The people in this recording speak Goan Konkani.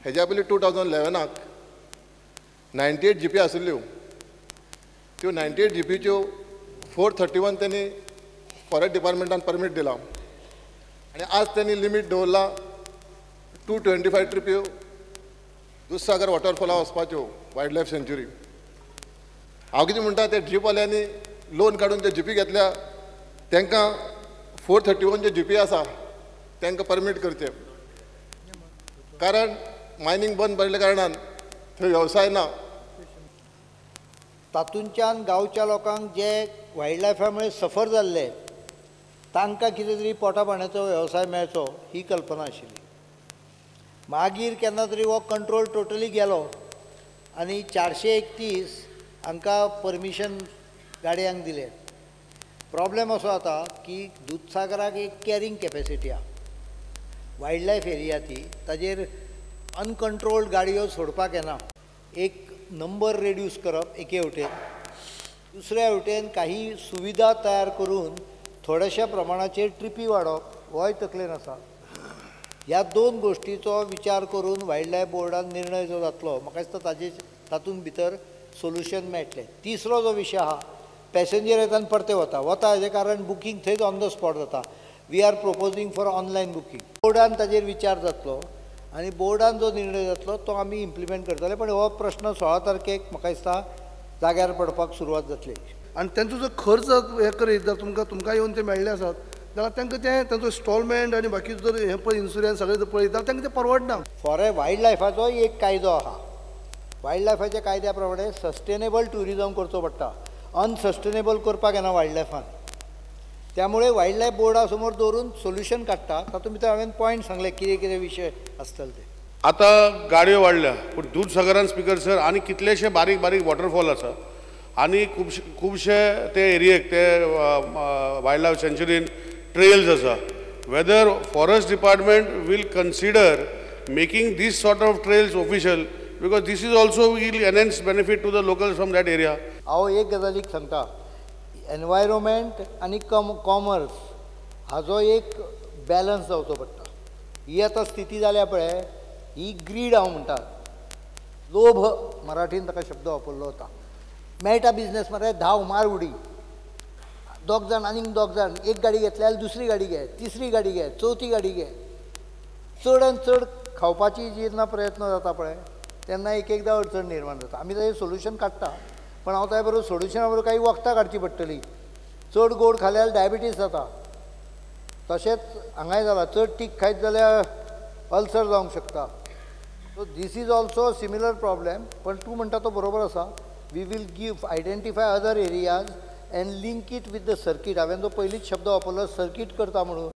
हेज्या पयलीं 2011 98 जीपी आशिल्ल्यो, त्यो 98 जीपीच्यो 431 त्यांनी फॉरेस्ट डिपार्टमेंटान परमीट दिलां आनी आज त्यांनी लिमीट दवरला 225 ट्रिप्यो दुधसागर वॉटरफॉला वचपाच्यो वायल्ड लायफ सँच्युरी. हांव कितें म्हणटा, ते जीपवाल्यांनी लोन काडून ते जीपी घेतल्या तांकां 431 जे जीपी आसा तांकां परमीट करचें, कारण मायनींग बंद पडल्या कारणान थंय वेवसाय ना. तातूंच्यान गांवच्या लोकांक जे वायल्ड लायफा मुळे सफर जाल्ले तांकां कितें तरी पोटा पाण्याचो वेवसाय मेळचो ही कल्पना आशिल्ली. मागीर केन्ना तरी हो कंट्रोल टोटली गेलो आनी 431 हांकां परमिशन गाडयांक दिलें. प्रॉब्लेम असो जाता की दुधसागराक एक कॅरींग कॅपेसिटी आहा, वायल्ड लायफ एरिया ती, ताजेर अनकंट्रोल्ड गाडयो सोडपाक येना. एक नंबर रेड्यूस करप एके वटेन, दुसऱ्या वटेन काही सुविधा तयार करून थोड्याशा प्रमाणाचेर ट्रिपी वाडोवप होय तकलेन आसा. ह्या दोन गोश्टीचो विचार करून वायल्ड लायफ बोर्डान निर्णय जो जातलो म्हाका दिसता ताजे तातूंत भितर सोल्युशन मेळटलें. तिसरो जो विशय आहा, पॅसेंजर येता आनी परते वता वता हाजें कारण बुकींग थंयच ऑन the spot जाता. We are proposing for online booking. बोर्डान ताजेर विचार जातलो आनी बोर्डान जो निर्णय जातलो तो आमी इम्प्लिमेंट करतले. पण हो प्रश्न 16 तारखेक म्हाका दिसता जाग्यार पडपाक सुरवात जातली. आनी तेंचो जो खर्च हे करीत जर तुमकां तुमकां येवन ते मेळ्ळे आसात जाल्यार तांकां तें तेंचो इन्स्टॉलमेंट आनी बाकी जर हें पळय इन्शुरन्स सगळें जर पळयत जाल्यार तांकां तें परवडना. फॉरेस्ट वायल्ड लायफाचोय एक कायदो आहा. वायल्ड लायफाच्या कायद्या प्रमाणे सस्टेनेबल ट्युरिजम करचो पडटा, अनसस्टेनेबल करपाक येना वायल्ड लायफान. त्यामुळे वायल्ड लायफ बोर्डा समोर दवरून सोल्युशन काडटा. तातूंत भितर हांवें पॉयंट सांगले कितें कितें विशय आसतले ते. आतां गाडयो वाडल्या पूण दुधसागरान स्पिकर सर आनी कितलेशे बारीक बारीक वॉटरफॉल आसा आनी खुबशे खुबशे ते एरियेक ते वायल्ड लायफ सँच्युरीन ट्रेल्स आसा. Whether forest department will consider making this sort of trails official, because this is also will enhance benefit to the locals from that area. हांव एक गजालीक सांगता, एनवायरोमेंट आनी कॉमर्स हाजो एक बॅलन्स जावचो पडटा. ही आतां स्थिती जाल्या पळय, ही ग्रीड हांव म्हणटा, लोभ मराठीन ताका शब्द वापरलो वता. मेळटा बिजनेस मरे, धांव मार उडी, दोग जाण आनीक दोग जाण, एक गाडी घेतली जाल्यार दुसरी गाडी घे, तिसरी गाडी घे, चवथी गाडी घे. चड आनी चड खावपाची जेन्ना प्रयत्न जाता पळय तेन्ना एक एकदां अडचण निर्माण जाता. आमी ताजें सोल्युशन काडटा, पण हांव ताजे बरोबर सोल्युशना बरोबर काही वखदां काडची पडटली. चड गोड खाल्यार डायबिटीज जाता, तशेंच हांगाय जाला, चड तीख खायत जाल्यार अल्सर जावंक शकता. So this is also similar problem. पण तूं म्हणटा तो बरोबर आसा. We will give identify other areas and link it with the circuit. हांवें जो पयलींच शब्द वापरलो सर्कीट करता म्हणून,